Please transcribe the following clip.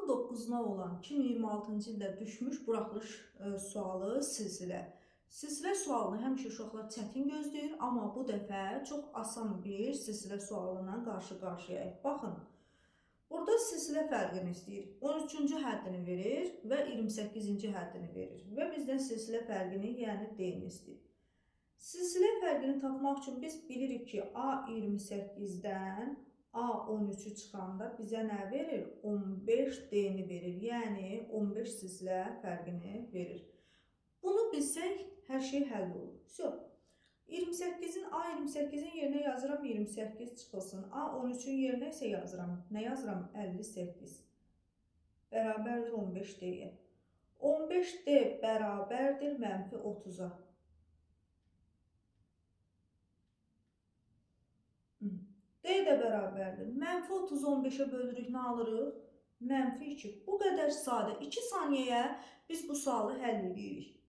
Martın 9-una olan 2026-cı ildə düşmüş buraxılış sualı silsilə. Silsilə sualını həmişə uşaqlar çətin gözləyir, amma bu dəfə çox asan bir silsilə sualına qarşı-qarşıyayıq. Baxın, burada silsilə fərqini istəyir. 13-cü həddini verir və 28-ci həddini verir və bizdən silsilə fərqini, yəni D-ni istəyir. Silsilə fərqini tapmaq üçün biz bilirik ki, A28-dən A13-ü çıxanda bizə nə verir? 15D-ni verir. Yəni 15 silsilə fərqini verir. Bunu bilsək, hər şey həll olur. Vso. 28-in A28-in yerinə yazıram 28 çıxılsın. A13-ün yerinə isə yazıram. Nə yazıram? 58. Bərabərdir 15D-yə. 15D bərabərdir mənfi 30-a. D də bərabərdir. Mənfi 30-u 15-ə bölürük, nə alırıq? Mənfi 2. Bu qədər sadə. 2 saniyəyə biz bu sualı həll edirik.